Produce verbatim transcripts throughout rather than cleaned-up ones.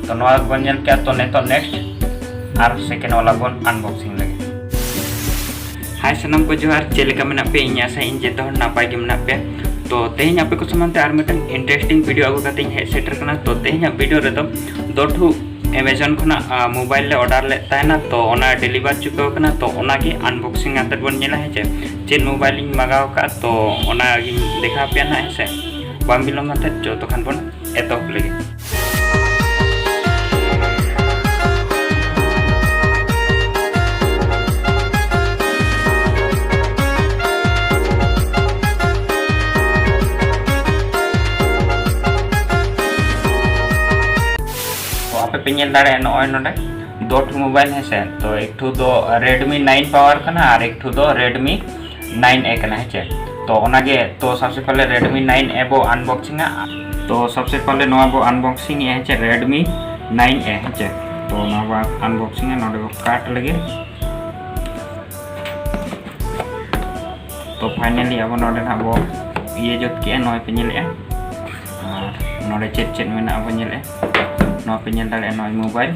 ᱛᱚ ᱱᱚᱣᱟ ᱵᱚᱱ ᱧᱮᱞ ᱠᱮᱜᱼᱟ, ᱛᱚ ᱱᱤᱛᱚᱜ next ᱟᱨ second ᱵᱟᱞᱟ ᱵᱚᱱ unboxing ᱞᱮᱜᱮ᱾ Hi ᱥᱟᱱᱟᱢ ᱠᱚ ᱡᱚᱦᱟᱨ, ᱪᱮᱫ ᱞᱮᱠᱟ ᱢᱮᱱᱟᱜ ᱯᱮᱭᱟ? ᱤᱧ ᱟᱥᱟᱭᱟᱹᱧ ᱡᱚᱛᱚ ᱦᱚᱲ ᱱᱟᱯᱟᱭ ᱜᱮ ᱢᱮᱱᱟᱜ ᱯᱮᱭᱟ᱾ ᱛᱚ ᱛᱮᱦᱮᱧ ᱟᱯᱮ ᱠᱚ ᱥᱟᱢᱟᱝ ᱛᱮ ᱟᱨ ᱢᱤᱫᱴᱟᱝ interesting video ᱟᱹᱜᱩ ᱠᱟᱛᱮ ᱤᱧ ᱦᱮᱡ ᱥᱮᱴᱮᱨ ᱠᱟᱱᱟ᱾ ᱛᱚ ᱛᱮᱦᱮᱧᱟᱜ video ᱨᱮᱫᱚ ᱫᱚᱴᱷᱩ Amazon ᱠᱷᱚᱱᱟᱜ, ᱟ, mobile ᱞᱮ order ᱞᱮᱫ ᱛᱟᱦᱮᱱᱟ, ᱛᱚ ᱚᱱᱟ deliver ᱪᱩᱠᱟᱹᱣ ᱠᱟᱱᱟ᱾ ᱛᱚ ᱚᱱᱟᱜᱮ unboxing ᱠᱟᱛᱮ ᱵᱚᱱ ᱧᱮᱞᱟ, ᱦᱮᱸ ᱪᱮ, ᱪᱮᱫ mobile ᱤᱧ ᱢᱟᱜᱟᱣ ᱠᱟᱜᱼᱟ, ᱛᱚ ᱚᱱᱟᱜᱤᱧ ᱫᱮᱠᱷᱟᱣ ᱟᱯᱮᱭᱟ ᱱᱟᱦᱟᱜ, ᱦᱮᱸ ᱥᱮ᱾ ᱵᱟᱝ ᱵᱤᱞᱚᱢ ᱠᱟᱛᱮ ᱡᱚᱛᱚ ᱠᱷᱟᱱ ᱵᱚᱱ ᱮᱛᱚᱦᱚᱵ ᱞᱮᱜᱮ᱾ ᱛᱚ ᱟᱯᱮ ᱯᱮ ᱧᱮᱞ ᱫᱟᱲᱮᱭᱟᱜᱼᱟ ᱱᱚᱜᱼᱚᱭ ᱱᱚᱰᱮ ᱫᱚᱴᱷᱩ mobile, ᱦᱮᱸ ᱥᱮ᱾ ᱛᱚ ᱮᱠᱴᱷᱩ ᱫᱚ Redmi nine Power ᱠᱟᱱᱟ ᱟᱨ ᱮᱠᱴᱷᱩ ᱫᱚ Redmi nine A ᱠᱟᱱᱟ, ᱦᱮᱸ ᱪᱮ᱾ ᱛᱚ ᱚᱱᱟᱜᱮ, ᱛᱚ ᱥᱚᱵᱥᱮ ᱯᱚᱦᱞᱮ Redmi nine A ᱵᱚ unboxing ᱟ᱾ ᱛᱚ ᱥᱚᱵᱥᱮ ᱯᱚᱦᱞᱮ ᱱᱚᱣᱟ ᱵᱚ unboxing ᱮᱜᱼᱟ, ᱦᱮᱸ ᱪᱮ, Redmi nine A, ᱦᱮᱸ ᱪᱮ᱾ ᱛᱚ ᱱᱚᱣᱟ ᱵᱚ unboxing ᱟ, ᱱᱚᱰᱮ ᱵᱚ cut ᱞᱮᱜᱮ᱾ ᱛᱚ finally ᱟᱵᱚ ᱱᱚᱰᱮ ᱱᱟᱦᱟᱜ ᱵᱚ ᱤᱭᱟᱹ ᱡᱩᱛ ᱠᱮᱜᱼᱟ, ᱱᱚᱜᱼᱚᱭ ᱯᱮ ᱧᱮᱞᱮᱜᱼᱟ᱾ ᱟᱨ ᱱᱚᱰᱮ ᱪᱮᱫ ᱪᱮᱫ ᱢᱮᱱᱟᱜᱼᱟ ᱵᱚ ᱧᱮᱞᱮᱜᱼᱟ᱾ ᱱᱚᱣᱟ ᱯᱮ ᱧᱮᱞ ᱫᱟᱲᱮᱭᱟᱜᱼᱟ, ᱱᱚᱜᱼᱚᱭ mobile᱾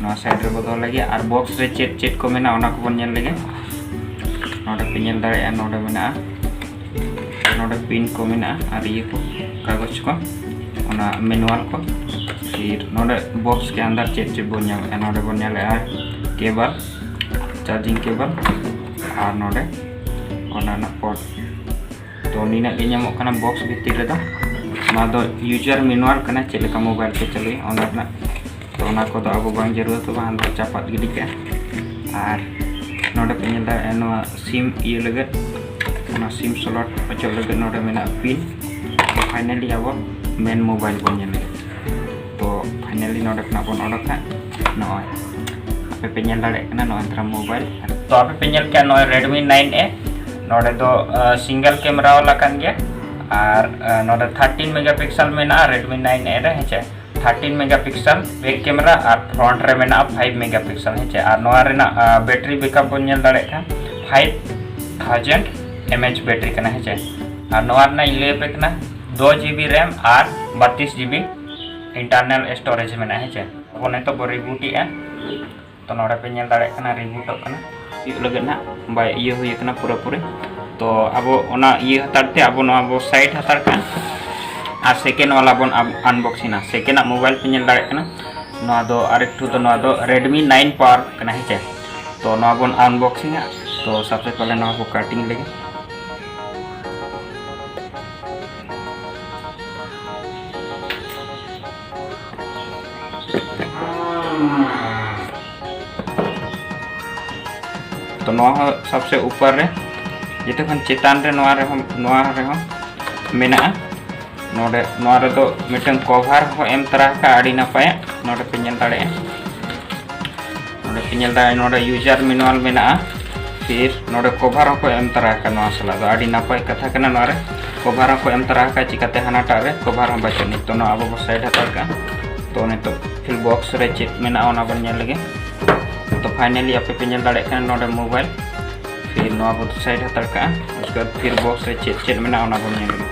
ᱱᱚᱣᱟ side ᱨᱮ ᱵᱚ ᱫᱚᱦᱚ ᱞᱮᱜᱮ ᱟᱨ box ᱨᱮ ᱪᱮᱫ ᱪᱮᱫ ᱠᱚ ᱢᱮᱱᱟᱜᱼᱟ ᱚᱱᱟ ᱠᱚᱵᱚᱱ ᱧᱮᱞ ᱞᱮᱜᱮ᱾ ᱱᱚᱰᱮ ᱯᱮ ᱧᱮᱞ ᱫᱟᱲᱮᱭᱟᱜᱼᱟ, ᱱᱚᱰᱮ ᱢᱮᱱᱟᱜᱼᱟ, ᱱᱚᱰᱮ pin ᱠᱚ ᱢᱮᱱᱟᱜᱼᱟ ᱟᱨ ᱤᱭᱟᱹ ᱠᱚ, ᱠᱟᱜᱚᱡᱽ ᱠᱚ, ᱚᱱᱟ manual ᱠᱚ᱾ ᱯᱷᱤᱨ ᱱᱚᱰᱮ box ᱠᱮ ᱟᱱᱫᱟᱨ ᱪᱮᱫ ᱪᱮᱫ ᱵᱚᱱ ᱧᱟᱢᱮᱜᱼᱟ, ᱱᱚᱰᱮ ᱵᱚᱱ ᱧᱮᱞᱮᱜᱼᱟ cable, charging cable ᱟᱨ ᱱᱚᱰᱮ ᱚᱱᱟ ᱨᱮᱱᱟᱜ port᱾ ᱛᱚ ᱱᱤᱱᱟᱹᱜ ᱜᱮ ᱧᱟᱢᱚᱜ ᱠᱟᱱᱟ box ᱵᱷᱤᱛᱤᱨ ᱨᱮᱫᱚ᱾ ᱱᱚᱣᱟ ᱫᱚ user manual ᱠᱟᱱᱟ, ᱪᱮᱫ ᱞᱮᱠᱟ mobile ᱯᱮ ᱪᱟᱹᱞᱩᱭᱟ ᱚᱱᱟ ᱨᱮᱱᱟᱜ᱾ ᱛᱚ ᱚᱱᱟ ᱠᱚᱫᱚ ᱟᱵᱚ ᱵᱟᱝ ᱡᱟᱹᱨᱩᱲᱟᱛᱚᱜᱼᱟ, ᱦᱟᱱᱟ ᱫᱚ ᱪᱟᱯᱟᱫ ᱜᱤᱰᱤ ᱠᱟᱜᱼᱟ᱾ ᱟᱨ ᱱᱚᱰᱮ ᱯᱮ ᱧᱮᱞ ᱫᱟᱲᱮᱭᱟᱜᱼᱟ, ᱱᱚᱣᱟ SIM ᱤᱭᱟᱹ ᱞᱟᱹᱜᱤᱫ, ᱚᱱᱟ SIM slot ᱚᱪᱚᱜ ᱞᱟᱹᱜᱤᱫ ᱱᱚᱰᱮ ᱢᱮᱱᱟᱜᱼᱟ pin᱾ ᱛᱚ finally ᱟᱵᱚ main mobile ᱵᱚᱱ ᱧᱮᱞ ᱞᱮᱜᱮ᱾ ᱛᱚ finally ᱱᱚᱰᱮ ᱠᱷᱚᱱᱟᱜ ᱵᱚᱱ ᱚᱰᱚᱠᱟ᱾ ᱱᱚᱜᱼᱚᱭ ᱟᱯᱮ ᱯᱮ ᱧᱮᱞ ᱫᱟᱲᱮᱭᱟᱜ ᱠᱟᱱᱟ, ᱱᱚᱜᱼᱚᱭ ᱛᱷᱚᱲᱟ mobile᱾ ᱛᱚ ᱟᱯᱮ ᱯᱮ ᱧᱮᱞ ᱠᱮᱜᱼᱟ, ᱱᱚᱜᱼᱚᱭ Redmi nine A, ᱱᱚᱰᱮ ᱫᱚ, ᱟ, single camera ᱣᱟᱞᱟ ᱠᱟᱱ ᱜᱮᱭᱟ᱾ ᱟᱨ, ᱟ, ᱱᱚᱰᱮ thirteen megapixel ᱢᱮᱱᱟᱜᱼᱟ Redmi nine A ᱨᱮ, ᱦᱮᱸ ᱪᱮ᱾ Thirteen megapixel back camera ᱟᱨ front ᱨᱮ ᱢᱮᱱᱟᱜᱼᱟ five megapixel, ᱦᱮᱸ ᱪᱮ᱾ ᱟᱨ ᱱᱚᱣᱟ ᱨᱮᱱᱟᱜ, ᱟ, battery backup ᱵᱚᱱ ᱧᱮᱞ ᱫᱟᱲᱮᱭᱟᱜ ᱠᱷᱟᱱ five thousand mAh battery ᱠᱟᱱᱟ, ᱦᱮᱸ ᱪᱮ᱾ ᱟᱨ ᱱᱚᱣᱟ ᱨᱮᱱᱟᱜ ᱤᱧ ᱞᱟᱹᱭ ᱟᱯᱮ ᱠᱟᱱᱟ, ᱫᱚᱥ GB RAM ᱟᱨ ᱵᱟᱛᱤᱥ GB internal storage ᱢᱮᱱᱟᱜᱼᱟ, ᱦᱮᱸ ᱪᱮ᱾ ᱟᱵᱚ ᱱᱤᱛᱚᱜ ᱵᱚ reboot ᱮᱜᱼᱟ᱾ ᱛᱚ ᱱᱚᱰᱮ ᱯᱮ ᱧᱮᱞ ᱫᱟᱲᱮᱭᱟᱜ ᱠᱟᱱᱟ, reboot ᱚᱜ ᱠᱟᱱᱟ᱾ ᱦᱩᱭᱩᱜ ᱞᱟᱹᱜᱤᱫ ᱱᱟᱦᱟᱜ ᱵᱟᱭ ᱤᱭᱟᱹ ᱦᱩᱭ ᱟᱠᱟᱱᱟ ᱯᱩᱨᱟᱹᱯᱩᱨᱤ᱾ ᱛᱚ ᱟᱵᱚ ᱚᱱᱟ ᱤᱭᱟᱹ ᱦᱟᱛᱟᱲ ᱛᱮ ᱟᱵᱚ ᱱᱚᱣᱟ ᱵᱚ side ᱦᱟᱛᱟᱲ ᱠᱟᱜᱼᱟ᱾ ᱟᱨ second ᱣᱟᱞᱟ ᱵᱚᱱ unboxing ᱟ᱾ Second ᱟᱜ mobile ᱯᱮ ᱧᱮᱞ ᱫᱟᱲᱮᱭᱟᱜ ᱠᱟᱱᱟ, ᱱᱚᱣᱟ ᱫᱚ ᱟᱨ ᱮᱠᱴᱩ ᱫᱚ ᱱᱚᱣᱟ ᱫᱚ Redmi nine Power ᱠᱟᱱᱟ, ᱦᱮᱸ ᱪᱮ᱾ ᱛᱚ ᱱᱚᱣᱟ ᱵᱚᱱ unboxing ᱟ᱾ ᱛᱚ ᱥᱚᱵᱥᱮ ᱯᱮᱦᱞᱮ ᱱᱚᱣᱟ ᱵᱚ cutting ᱞᱮᱜᱮ᱾ ᱛᱚ ᱱᱚᱣᱟ ᱦᱚᱸ ᱥᱚᱵᱥᱮ ᱩᱯᱚᱨ ᱨᱮ, ᱡᱚᱛᱚ ᱠᱷᱚᱱ ᱪᱮᱛᱟᱱ ᱨᱮ ᱱᱚᱣᱟ ᱨᱮᱦᱚᱸ, ᱱᱚᱣᱟ ᱨᱮᱦᱚᱸ ᱢᱮᱱᱟᱜᱼᱟ᱾ ᱱᱚᱰᱮ ᱱᱚᱣᱟ ᱨᱮᱫᱚ ᱢᱤᱫᱴᱟᱝ cover ᱦᱚᱸ ᱮᱢ ᱛᱚᱨᱟ ᱟᱠᱟᱫᱼᱟ, ᱟᱹᱰᱤ ᱱᱟᱯᱟᱭᱟᱜ᱾ ᱱᱚᱰᱮ ᱯᱮ ᱧᱮᱞ ᱫᱟᱲᱮᱭᱟᱜᱼᱟ, ᱱᱚᱰᱮ ᱯᱮ ᱧᱮᱞ ᱫᱟᱲᱮᱭᱟᱜᱼᱟ, ᱱᱚᱰᱮ user manual ᱢᱮᱱᱟᱜᱼᱟ᱾ ᱯᱷᱤᱨ ᱱᱚᱰᱮ cover ᱦᱚᱸᱠᱚ ᱮᱢ ᱛᱚᱨᱟ ᱟᱠᱟᱫᱼᱟ ᱱᱚᱣᱟ ᱥᱟᱞᱟᱜ ᱫᱚ, ᱟᱹᱰᱤ ᱱᱟᱯᱟᱭ ᱠᱟᱛᱷᱟ ᱠᱟᱱᱟ᱾ ᱱᱚᱣᱟ ᱨᱮ cover ᱦᱚᱸᱠᱚ ᱮᱢ ᱛᱚᱨᱟ ᱟᱠᱟᱫᱼᱟ, ᱪᱤᱠᱟᱛᱮ ᱦᱟᱱᱟᱴᱟᱜ ᱨᱮ cover ᱦᱚᱸ ᱵᱟᱹᱪᱩᱜ ᱟᱹᱱᱤᱡ᱾ ᱛᱚ ᱱᱚᱣᱟ ᱟᱵᱚ ᱵᱚ side ᱦᱟᱛᱟᱲ ᱠᱟᱜᱼᱟ᱾ ᱛᱚ ᱱᱤᱛᱚᱜ ᱯᱷᱤᱨ box ᱨᱮ ᱪᱮᱫ ᱢᱮᱱᱟᱜᱼᱟ ᱚᱱᱟ ᱵᱚᱱ ᱧᱮᱞ ᱞᱮᱜᱮ᱾ ᱛᱚ finally ᱟᱯᱮ ᱯᱮ ᱧᱮᱞ ᱫᱟᱲᱮᱭᱟᱜ ᱠᱟᱱᱟ ᱱᱚᱰᱮ mobile, ᱯᱷᱤᱨ ᱱᱚᱣᱟ ᱵᱚ side ᱦᱟᱛᱟᱲ ᱠᱟᱜᱼᱟ᱾ ᱩᱥᱠᱮ ᱵᱟᱫ ᱯᱷᱤᱨ box ᱨᱮ ᱪᱮᱫ ᱪᱮᱫ ᱢᱮᱱᱟᱜᱼᱟ ᱚᱱᱟ ᱵᱚᱱ ᱧᱮᱞ ᱞᱮᱜᱮ᱾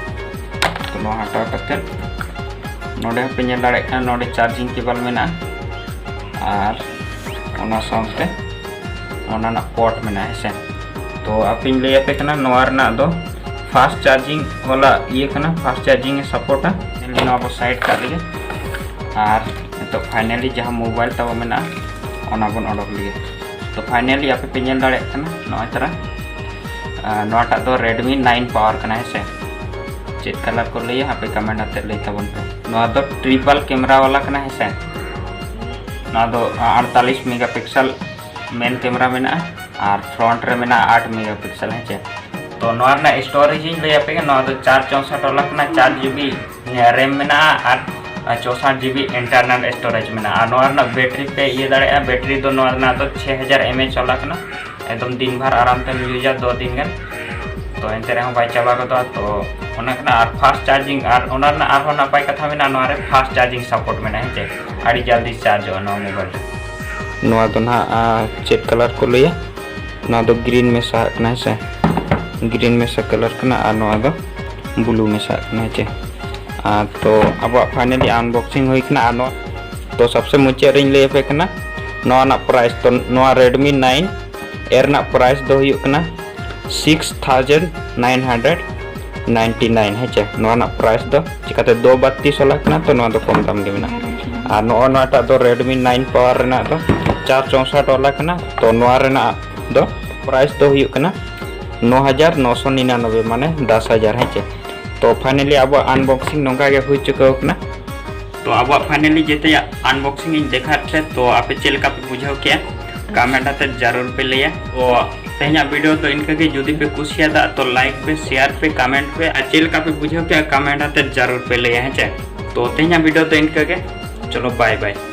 ᱛᱚ ᱱᱚᱣᱟ ᱦᱟᱛᱟᱣ ᱠᱟᱛᱮᱫ ᱱᱚᱰᱮ ᱦᱚᱸᱯᱮ ᱧᱮᱞ ᱫᱟᱲᱮᱭᱟᱜ ᱠᱟᱱᱟ, ᱱᱚᱰᱮ charging cable ᱢᱮᱱᱟᱜᱼᱟ ᱟᱨ ᱚᱱᱟ ᱥᱟᱶᱛᱮ ᱚᱱᱟ ᱨᱮᱱᱟᱜ port ᱢᱮᱱᱟᱜᱼᱟ, ᱦᱮᱸᱥᱮ᱾ ᱛᱚ ᱟᱯᱮᱧ ᱞᱟᱹᱭ ᱟᱯᱮ ᱠᱟᱱᱟ, ᱱᱚᱣᱟ ᱨᱮᱱᱟᱜ ᱫᱚ fast charging ᱣᱟᱞᱟ ᱤᱭᱟᱹ ᱠᱟᱱᱟ, fast charging ᱮ support ᱟ᱾ ᱱᱚᱣᱟ ᱵᱚ side ᱠᱟᱜ ᱞᱮᱜᱮ ᱟᱨ ᱱᱤᱛᱚᱜ finally ᱡᱟᱦᱟᱸ mobile ᱛᱟᱵᱚ ᱢᱮᱱᱟᱜᱼᱟ ᱚᱱᱟ ᱵᱚᱱ ᱚᱰᱚᱠ ᱞᱮᱜᱮ᱾ ᱛᱚ finally ᱟᱯᱮ ᱯᱮ ᱧᱮᱞ ᱫᱟᱲᱮᱭᱟᱜ ᱠᱟᱱᱟ ᱱᱚᱜᱼᱚᱭ ᱛᱟᱨᱟ, ᱟᱨ ᱱᱚᱣᱟᱴᱟᱜ ᱫᱚ Redmi nine Power ᱠᱟᱱᱟ, ᱦᱮᱸᱥᱮ᱾ ᱪᱮᱫ colour ᱠᱚ ᱞᱟᱹᱭᱟ ᱦᱟᱯᱮ comment ᱟᱛᱮ ᱞᱟᱹᱭ ᱛᱟᱵᱚᱱ ᱯᱮ᱾ ᱱᱚᱣᱟ ᱫᱚ triple camera ᱣᱟᱞᱟ ᱠᱟᱱᱟ, ᱦᱮᱸᱥᱮ᱾ ᱱᱚᱣᱟ ᱫᱚ ᱟᱴᱛᱟᱞᱤᱥ megapixel main camera ᱢᱮᱱᱟᱜᱼᱟ ᱟᱨ front ᱨᱮ ᱢᱮᱱᱟᱜᱼᱟ ᱟᱴ megapixel, ᱦᱮᱸᱥᱮ᱾ ᱛᱚ ᱱᱚᱣᱟ ᱨᱮᱱᱟᱜ storage ᱤᱧ ᱞᱟᱹᱭ ᱟᱯᱮ ᱜᱮ, ᱱᱚᱣᱟ ᱫᱚ ᱪᱟᱨ ᱪᱳᱥᱚᱴ ᱣᱟᱞᱟ ᱠᱟᱱᱟ, ᱪᱟᱨ GB RAM ᱢᱮᱱᱟᱜᱼᱟ ᱟᱨ ᱪᱳᱥᱚᱴ GB internal storage ᱢᱮᱱᱟᱜᱼᱟ᱾ ᱟᱨ ᱱᱚᱣᱟ ᱨᱮᱱᱟᱜ battery ᱯᱮ ᱤᱭᱟᱹ ᱫᱟᱲᱮᱭᱟᱜᱼᱟ, battery ᱫᱚ ᱱᱚᱣᱟ ᱨᱮᱱᱟᱜ ᱫᱚ ᱪᱷᱮ ᱦᱟᱡᱟᱨ mAh ᱣᱟᱞᱟ ᱠᱟᱱᱟ, ᱮᱠᱫᱚᱢ ᱫᱤᱱ ᱵᱷᱟᱨ ᱟᱨᱟᱢ ᱛᱮᱢ ᱤᱭᱩᱡᱟ ᱫᱩ ᱫᱤᱱ ᱜᱟᱱ᱾ ᱛᱚ ᱮᱱᱛᱮ ᱨᱮᱦᱚᱸ ᱵᱟᱭ ᱪᱟᱵᱟ ᱜᱚᱫᱚᱜᱼᱟ᱾ ᱛᱚ ᱚᱱᱟ ᱠᱟᱱᱟ᱾ ᱟᱨ fast charging, ᱟᱨ ᱚᱱᱟ ᱨᱮᱱᱟᱜ ᱟᱨᱦᱚᱸ ᱱᱟᱯᱟᱭ ᱠᱟᱛᱷᱟ ᱢᱮᱱᱟᱜᱼᱟ, ᱱᱚᱣᱟ ᱨᱮ fast charging support ᱢᱮᱱᱟᱜᱼᱟ, ᱦᱮᱸ ᱪᱮ, ᱟᱹᱰᱤ ᱡᱟᱞᱫᱤ ᱪᱟᱨᱡᱚᱜᱼᱟ ᱱᱚᱣᱟ mobile ᱨᱮ᱾ ᱱᱚᱣᱟ ᱫᱚ ᱱᱟᱦᱟᱜ, ᱟ, ᱪᱮᱫ colour ᱠᱚ ᱞᱟᱹᱭᱟ? ᱱᱚᱣᱟ ᱫᱚ green ᱢᱮᱥᱟ ᱠᱟᱱᱟ, ᱦᱮᱸ ᱥᱮ, green ᱢᱮᱥᱟ colour ᱠᱟᱱᱟ᱾ ᱟᱨ ᱱᱚᱣᱟ ᱫᱚ blue ᱢᱮᱥᱟ ᱠᱟᱱᱟ, ᱦᱮᱸ ᱪᱮ᱾ ᱟᱨ ᱛᱚ ᱟᱵᱚᱣᱟᱜ finally unboxing ᱦᱩᱭ ᱠᱟᱱᱟ᱾ ᱟᱨ ᱱᱚᱣᱟ ᱛᱚ ᱥᱚᱵᱥᱮ ᱢᱩᱪᱟᱹᱫ ᱨᱤᱧ ᱞᱟᱹᱭ ᱟᱯᱮ ᱠᱟᱱᱟ ᱱᱚᱣᱟ ᱨᱮᱱᱟᱜ price᱾ ᱛᱚ ᱱᱚᱣᱟ Redmi nine A ᱨᱮᱱᱟᱜ price ᱫᱚ ᱦᱩᱭᱩᱜ ᱠᱟᱱᱟ six thousand nine hundred ninety nine, ᱦᱮᱸ ᱪᱮ? ᱱᱚᱣᱟ ᱨᱮᱱᱟᱜ price ᱫᱚ ᱪᱤᱠᱟᱹᱛᱮ ᱫᱚ ᱵᱟᱛᱤᱥ ᱣᱟᱞᱟ ᱠᱟᱱᱟ, ᱛᱚ ᱱᱚᱣᱟ ᱫᱚ ᱠᱚᱢ ᱫᱟᱢ ᱜᱮ ᱢᱮᱱᱟᱜᱼᱟ᱾ ᱟᱨ ᱱᱚᱜᱼᱚ ᱱᱚᱣᱟᱴᱟᱜ ᱫᱚ Redmi nine Power ᱨᱮᱱᱟᱜ ᱫᱚ ᱪᱟᱨ ᱪᱚᱣᱥᱚᱴ ᱣᱟᱞᱟ ᱠᱟᱱᱟ᱾ ᱛᱚ ᱱᱚᱣᱟ ᱨᱮᱱᱟᱜ ᱫᱚ price ᱫᱚ ᱦᱩᱭᱩᱜ ᱠᱟᱱᱟ ᱱᱚ ᱦᱟᱡᱟᱨ ᱱᱚᱥᱚ ᱱᱤᱨᱟᱱᱚᱵᱵᱳᱭ, ᱢᱟᱱᱮ ᱫᱚᱥ ᱦᱟᱡᱟᱨ, ᱦᱮᱸ ᱪᱮ? ᱛᱚ finally ᱟᱵᱚᱣᱟᱜ unboxing ᱱᱚᱝᱠᱟ ᱜᱮ ᱦᱩᱭ ᱪᱩᱠᱟᱹᱣ ᱠᱟᱱᱟ᱾ ᱛᱚ ᱟᱵᱚᱣᱟᱜ finally ᱡᱮᱛᱮᱭᱟᱜ unboxing ᱤᱧ ᱫᱮᱠᱷᱟᱣ ᱯᱮ, ᱛᱚ ᱟᱯᱮ ᱪᱮᱫ ᱞᱮᱠᱟ ᱯᱮ ᱵᱩᱡᱷᱟᱹᱣ ᱠᱮᱜᱼᱟ, comment ᱟᱛᱮ ᱡᱟᱨᱩᱲ ᱯᱮ ᱞᱟᱹᱭᱟ᱾ ᱛᱚ ᱛᱮᱦᱮᱧᱟᱜ video ᱫᱚ ᱤᱱᱠᱟᱹ ᱜᱮ᱾ ᱡᱩᱫᱤ ᱯᱮ ᱠᱩᱥᱤᱭᱟᱫᱟ ᱛᱚ like ᱯᱮ, share ᱯᱮ, comment ᱯᱮ, ᱟᱨ ᱪᱮᱫ ᱞᱮᱠᱟ ᱯᱮ ᱵᱩᱡᱷᱟᱹᱣ ᱠᱮᱜᱼᱟ comment ᱟᱛᱮ ᱡᱟᱨᱩᱲ ᱯᱮ ᱞᱟᱹᱭᱟ, ᱦᱮᱸ ᱪᱮ? ᱛᱚ ᱛᱮᱦᱮᱧᱟᱜ video ᱫᱚ ᱤᱱᱠᱟᱹ ᱜᱮ᱾ ᱪᱚᱞᱚ, bye bye᱾